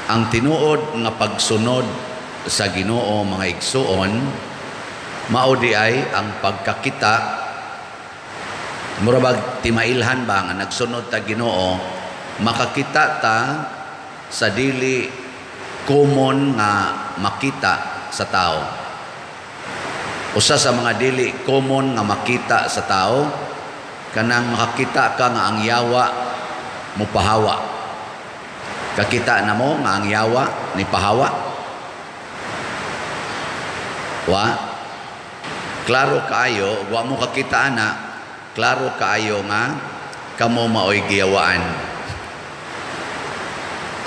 Ang tinuod nga pagsunod sa Ginoo, mga igsuon, mao di ay ang pagkakita, mura bag timailhan ba nga nagsunod ta Ginoo, makakita ta sa dili common nga makita sa tao. Usa sa mga dili common nga makita sa tao, kanang makakita ka nga ang yawa mupahawa. Kakita na mo nga ang yawa ni pahawa? Wa? Klaro kaayo, wa mo kakita ana, klaro kaayo nga kamo maoy giyawaan.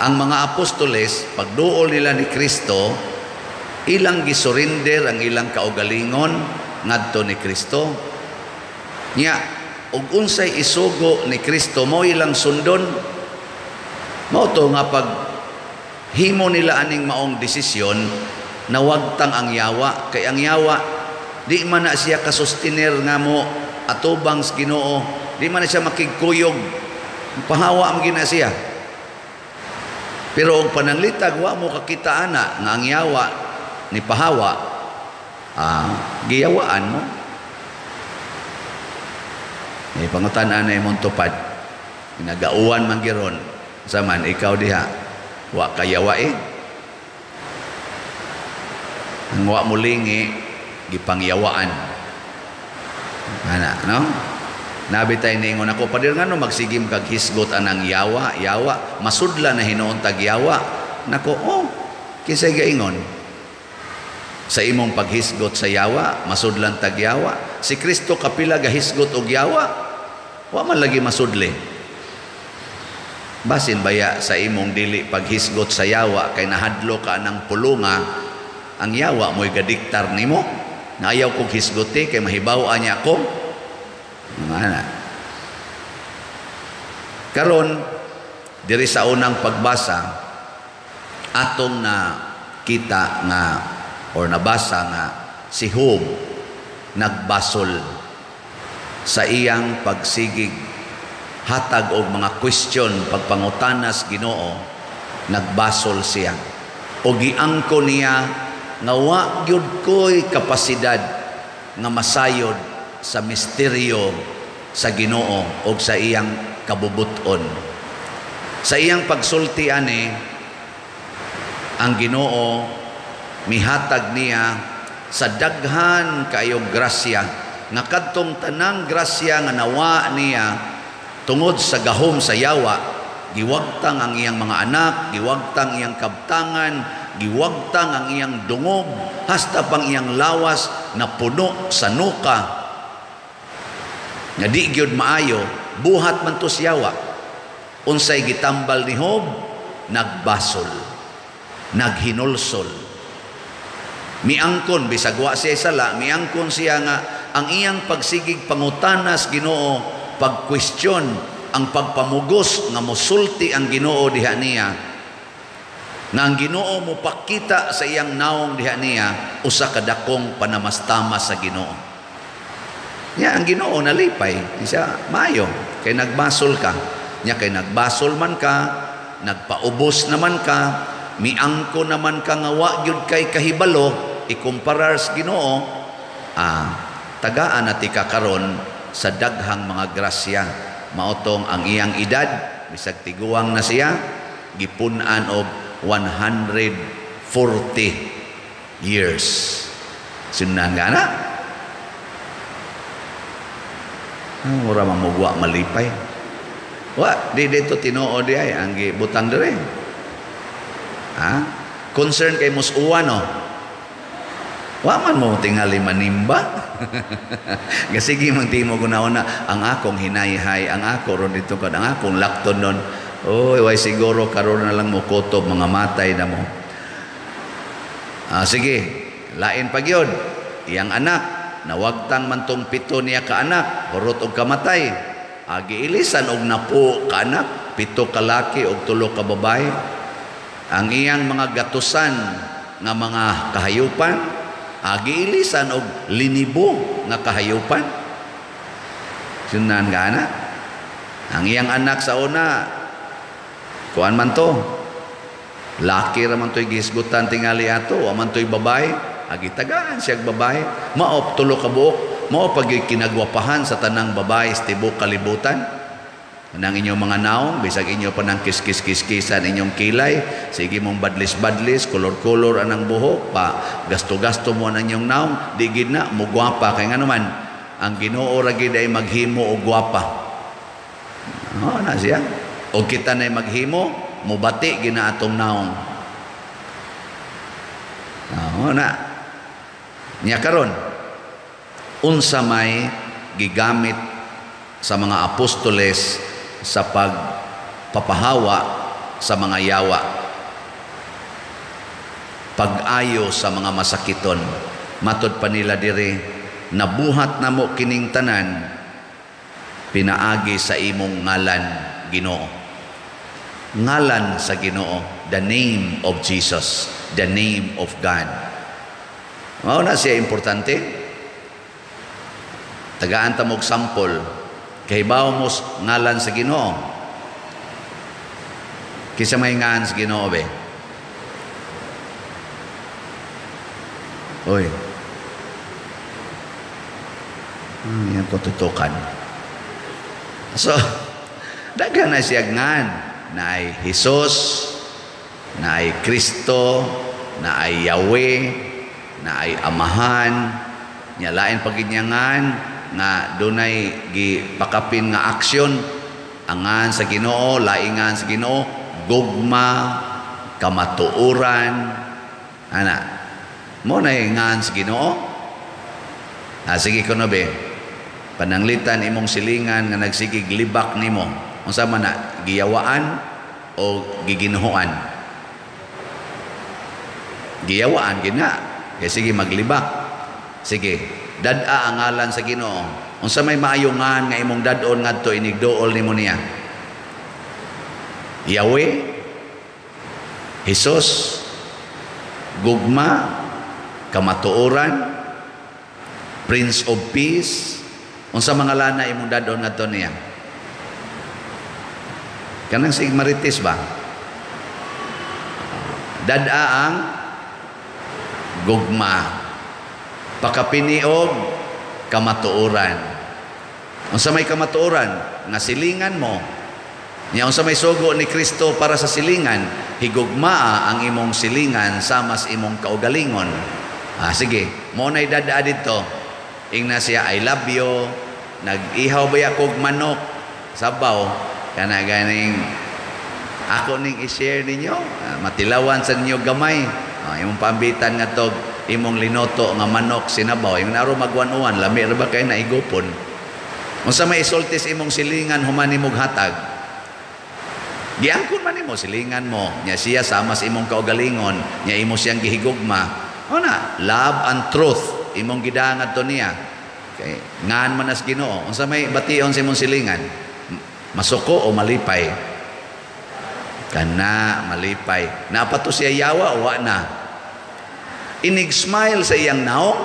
Ang mga apostoles, pagduol nila ni Kristo, ilang gisurrender ang ilang kaugalingon ngadto ni Kristo. Nya, ug unsay isugo ni Kristo mo ilang sundon. Mao to nga pag himo nila aning maong desisyon, nawagtang ang yawa, kay ang yawa di man na siya kasustiner nga mo atubang sa Ginoo, di man na siya makigkuyog, pahawa man gina siya. Pero og pananglitag wa mo kakita ana nga ang yawa ni pahawa, giyawaan mo. Eh, pangutan-an na imong tupad, nagauwan man giron saman ikaw diha, wa kayawa eh. Ang wa mo lingi, gipangyawaan. Ana, no? Nabi tay ningon ako, "Pader, ngano magsigim kag hisgot anang yawa, yawa, masudla na hinuon tag yawa?" Nako, oh, kinsay gaingon? Sa imong paghisgot sa yawa, masudlan tag yawa. Si Kristo kapila gahisgot og yawa, wa man lagi masudli. Basin baya sa imong dili paghisgot sa yawa kay nahadlo ka ng pulunga, ang yawa mo'y gadiktar nimo. Na ayaw kong hisguti kay mahibaw-an niya ako. Mga karon diri sa unang pagbasa, atong na kita nga or nabasa nga si Job nagbasol sa iyang pagsigig hatag og mga question, pagpangutanas Ginoo, nagbasol siya o giangko niya nga wa gyud ko'y kapasidad nga masayod sa misteryo sa Ginoo og sa iyang kabubuton. Sa iyang pagsulti ani, ang Ginoo mihatag niya sa daghan kayong grasya, nga kadtong tanang grasya nga nawa niya tungod sa gahom sa yawa, giwagtang ang iyang mga anak, giwagtang iyang kabtangan, giwagtang ang iyang dungog, hasta pang iyang lawas na puno sa nuka nga di gyud maayo, buhat man to siyawa. Unsay gitambal ni Job? Nagbasol, naghinulsol, miangkon bisag wa siya sala, miangkon siya nga ang iyang pagsigig pangutanas Ginoo, pag-question, ang pagpamugos nga mosulti ang Ginoo diha niya, nga ang Ginoo mopakita sa iyang naong diha niya, usa ka dakong panamastamas sa Ginoo. Nya ang Ginoo nalipay siya, maayo kay nagbasol ka. Nya kay nagbasol man ka, nagpaubos naman ka, miangko naman ka nga wa gyud kay kahibalo ikumparar sa Ginoo, tagaan na ti ka karon sa daghang mga grasya. Maotong ang iyang edad, bisag tiguang na siya, gipun-an og 140 years. Sinunahan ka na? Mura mamugwa malipay. Wa, di dito tinuod di ay ang gibutang dire. Ha? Concern kay musuwa, no? Wa man mo tingali manimba. Gasige man timo guna-una ang akong hinayhay, ang ako ron dito kad ang akong lakton nun. Oy, way siguro karon na lang mo kutob mga matay na mo. Sige, lain pa gyud. Iyang anak, nawagtang man tong 7 niya ka anak, hurot og kamatay. Giilisan og 10 ka anak, 7 ka laki og 3 ka babae. Ang iyang mga gatusan nga mga kahayupan, giilisan og linibo nga kahayupan. Sunan ka na? Ang iyang anak sa una, kuan man to, Laki ra man to'y gihisgutan tingali ato, wa man to'y babae, agi tagaan siya babae. Mao tulo ka buok, mao pag kinagwapahan sa tanang babae sa tibok kalibutan. Nang inyong mga naong, bisag inyo pa nang kiskis-kiskisan inyong kilay, sige mong badlis-badlis, kolor-kolor anang buhok, pa gasto-gasto mo ang inyong naong, di gid na mugwapa kay ngano man ang Ginoo ra gid ay maghimo og gwapa. Oh, na siya. O kita na maghimo, mubati gina atong naong. Oh, na. Nya karon, unsa may gigamit sa mga apostoles sa pagpapahawa sa mga yawa, pag-ayo sa mga masakiton? Matod pa nila diri, "Nabuhat namo kining tanan pinaagi sa imong ngalan, Ginoo." Ngalan sa Ginoo, the name of Jesus, the name of God. Mao na siya importante. Tagaan ta mo og sample. Kahibaw mo ngalan sa Ginoo? Kinsa may ngan sa Ginoo be? Oy. Yan ko tutukan. So, daghan na siya ngan. Na ay Jesus, na ay Kristo, na ay Yahweh, na ay Amahan, nya lain paginyangan nga dunay gipakapin nga aksyon angan sa Ginoo, laingan sa Ginoo, gugma, kamatuoran, ana. Mo na ngan sa Ginoo. Ah, sige kuno be. Pananglitan imong silingan nga nagsigig libak nimo. Unsa man na, giyawaan o giginhoan? Giyawaan gina. Kay sige maglibak. Sige, dad-a ang ngalan sa Ginoo. Unsa may maayo ngan nga imong dad-on ngadto inigduol nimo niya? Yahweh, Jesus, gugma, kamatuoran, Prince of Peace. Unsa mga lana imong dad-on ngadto niya? Kanang sig marites ba? Dad-a ang gugma, pakapiniog kamatuoran. Unsa may kamatuoran? Nga silingan mo. Nya unsa may sugo ni Kristo para sa silingan? Higugmaa ang imong silingan sama sa imong kaugalingon. Ah, sige, mo nay dad-a didto. Ingna siya, "I love you." Nag-ihaw ba kog manok? Sabaw. Kana ganing ako ning i-share ninyo, matilawan sa ninyo gamay. Imong pambitan nga tog imong linoto nga manok sinabaw, imong naro magwan-uwan, lami ra ba kay naigupon. Unsa may isulti sa imong silingan human nimog hatag? Giangkon man nimo silingan mo, nya siya sama sa imong kaugalingon, nya imo siyang gihigugma. O na, love and truth imong gidangad to niya. Kay ngan man as Ginoo. Unsa may bation sa imong silingan? Masuko o malipay? Kana malipay. Napa to siya yawa o wa na? Inig smile sa iyang naong,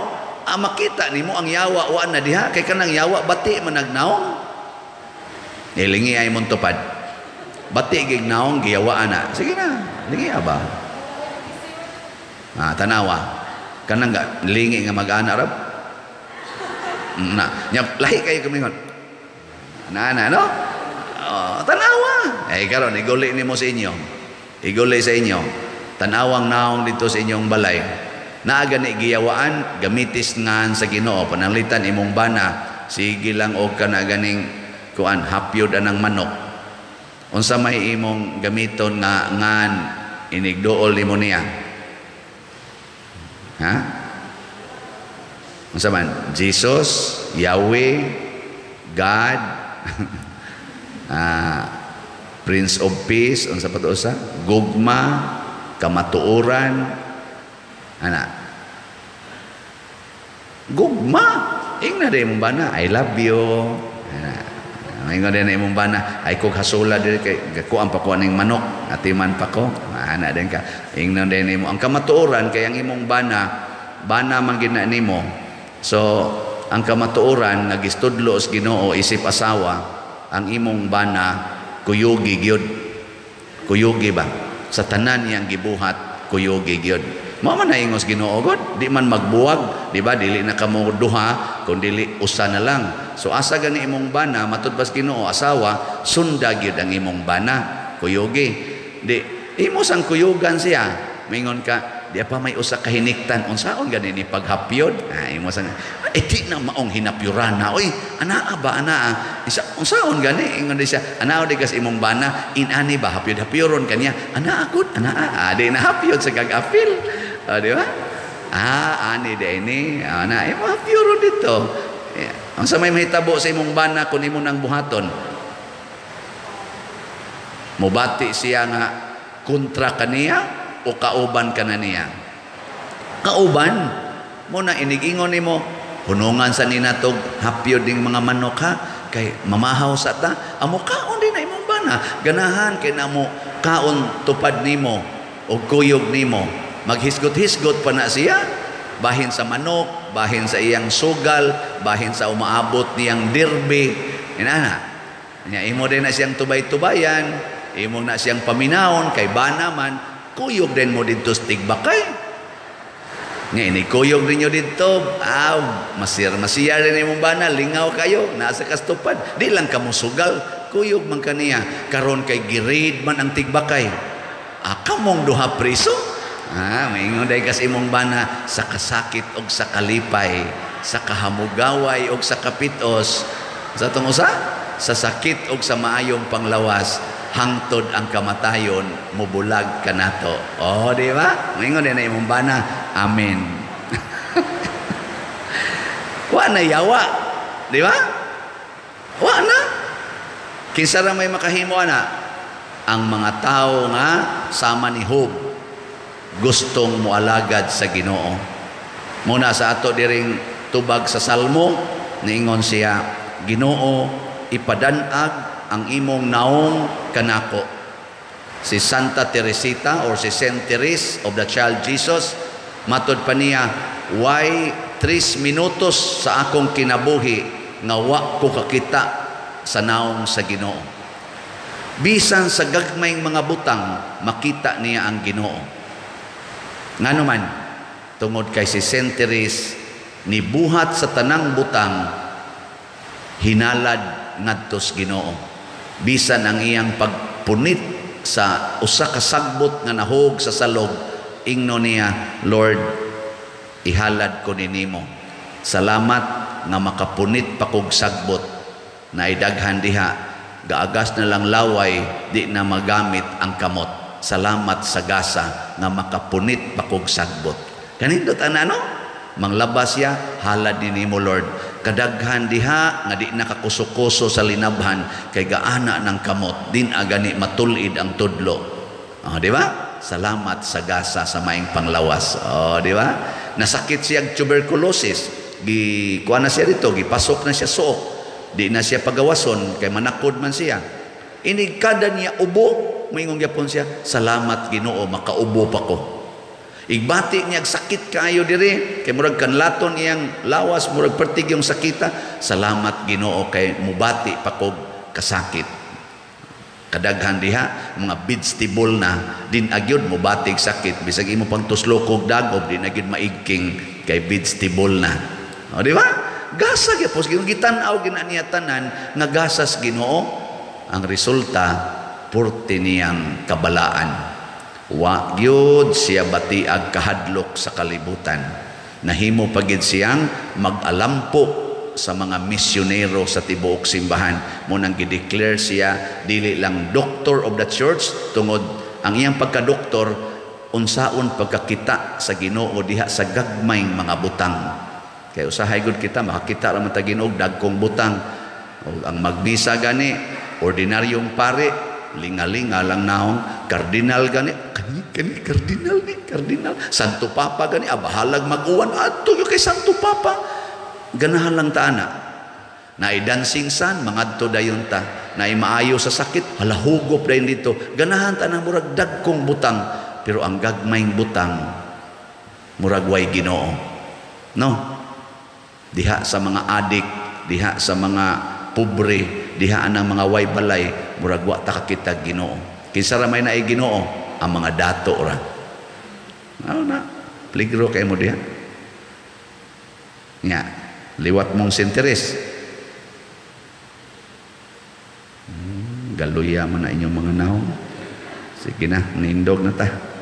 makita nimo ang yawa wa na diha kay kanang yawa bati man nagnaong. Nilingi ay mong tupad. Bati gig naong giyawaan na. Sige na, lingi ba? Ah, tanawa. Kanang lingi nga mag-ana rab. Na, nya lahi kayo kumingon. Na na no? Oh, tanawa. Eh karon iguli nimo sa inyo. Iguli sa inyo. Tanawang naong dito sa inyong balay. Naa gani giyawaan, gamitis ngan sa Ginoo, pananglitan imong bana, sige lang og kana ganing kuan hapyod anang manok. Unsa may imong gamiton nga ngan inigduol nimo niya? Ha? Unsa man? Jesus, Yahweh, God, Prince of Peace, unsa pa to usa? Gugma, kamatuoran, ana. Gugma. Ingna day imong bana, "I love you." Ana. Ingon din na imong bana, "Ay kog hasula diri kay kuan pa ko aning manok, atiman pa ko." Ana din ka. Ingnon din nimo ang kamatuoran kay ang imong bana, bana man gid na nimo. So, ang kamatuoran nga gistudlo sa Ginoo isip asawa, ang imong bana kuyugi gyud. Kuyugi ba? Sa tanan niyang gibuhat, kuyogi gyud. Mao man naingos Ginoo god, di man magbuwag, di ba? Dili na kamo duha, kun dili usa na lang. So asa gani imong bana, matud bas Ginoo, asawa, sunda gyud ang imong bana, kuyogi. Di imo sang kuyugan siya. Mingon ka, di pa may usa ka hiniktan, unsaon gani ni paghapyod? Ah, imo sang eh, di na maong hinapyurana. Oy, anaa ba, anaa? Isa, unsaon gani? Ingon di siya, anaa di kas imong bana, inani ba, hapyod-hapyoron kanya? Anaa gud, anaa. Ah, di na hapyod sa kag-apil. Ah, di ba? Ah, ani di ini. Ah, na, imo hapyoron dito. Yeah. Ang sa may mahitabo sa imong bana kung imo nang buhaton? Mubati siya nga kontra kaniya o kauban ka na niya? Kauban. Mo na inigingon nimo, hunungan sa ninatog hapyod ding mga manok ha, kay mamahaw sa ta. Amo kaon din na imong bana. Ganahan kay namo kaon tupad nimo o kuyog nimo. Maghisgot-hisgot pa na siya, bahin sa manok, bahin sa iyang sugal, bahin sa umaabot niyang derby. Inana. Nya imo din na siyang tubay-tubayan, imo na siyang paminawon kay bana man, kuyog din mo didto sa tigbakay. Nga inikuyog ninyo didto, aw, masir masiyar din imong bana, lingaw kayo, nasa kastupad. Di lang kamo sugal, kuyog man kaniya. Karon kay girid man ang tigbakay. Ah, kamong duha priso? Ah, maingon day kas imong bana sa kasakit og sa kalipay, sa kahamugaway og sa kapitos. Sa atong usa, sa sakit og sa maayong panglawas, hangtod ang kamatayon, mubulag kanato. Oh, di ba? Maingon din na imong bana. Amen. Wa na yawa. Di ba? Wa na. Kinsa ra may makahimo ana? Ang mga tao nga sama ni Job, gustong mualagad sa Ginoo. Muna sa ato diring tubag sa Salmo, niingon siya, Ginoo, ipadanag ang imong naong kanako. Si Santa Teresita or si Saint Therese of the Child Jesus, matod pa niya, why 3 minutos sa akong kinabuhi nga wa ko kakita sa naong sa Ginoo. Bisan sa gagmayng mga butang, makita niya ang Ginoo. Ngano man, tungod kay si Saint Therese nibuhat sa tanang butang, hinalad ngadtos Ginoo. Bisan ang iyang pagpunit sa usa ka sagbot nga nahog sa salog, ingno niya, Lord, ihalad ko ninimo. Salamat nga makapunit pa kog sagbot na idaghan diha, gaagas na lang laway, di na magamit ang kamot. Salamat sa gasa nga makapunit pa kog sagbot. Kanindot ana no? Manglabas siya, halad ninimo Lord. Kadaghan diha nga di nakakuso-kuso sa linabhan kay gaana ng kamot, din agani matulid ang tudlo. Oh, di ba? Salamat sa gasa sa maing panglawas. Oh, di ba? Nasakit siya tuberculosis. Gi kuha na siya dito, gipasok na siya suok. Di na siya pagawason kay manakod man siya. Inig kada niya ubo, moingon gyapon siya, salamat Ginoo makaubo pa ko. Igbati niya sakit kaayo diri kay murag kanlaton iyang lawas, murag pertig yung sakita. Salamat Ginoo kay mubati pa kog kasakit. Kadaghan diha mga vegetable na din agyod mubatig sakit, bisag imo pang tuslokog dagob din agyod maigking kay vegetable na. O, di ba? Gasa gyapon Ginoo, gitan-aw gina niya tanan nga gasas Ginoo. Ang resulta purti niyang kabalaan. Wa gyud siya batiag kahadlok sa kalibutan. Nahimo pa gid siyang mag-alampo sa mga misyonero sa tibuok simbahan. Munang gideclare siya dili lang doctor of the church, tungod ang iyang pagkadoktor unsaon pagkakita sa Ginoo diha sa gagmayng mga butang. Kay usahay gud kita makakita ra man ta Ginoo dagkong butang. O ang magbisa gani ordinaryong pare, lingalinga lang naong kardinal gani, kani kani kardinal ni kardinal, Santo Papa gani, abahalag mag-uwan adto kay Santo Papa. Ganahan lang ta ana. Naay dancing san mangadto dayon ta, naay maayo sa sakit hala hugop dayon dito. Ganahan ta na murag dagkong butang, pero ang gagmayng butang murag way Ginoo. No? Diha sa mga adik, diha sa mga pobre, diha anang mga way balay, murag wa ta kakita Ginoo. Kinsa ra may naay Ginoo? Ang mga dato ra. Ano na? Peligro kay mo diha. Nga, liwat mong sinteres. Galuya man na inyong mga naong. Sige na, nindog na ta.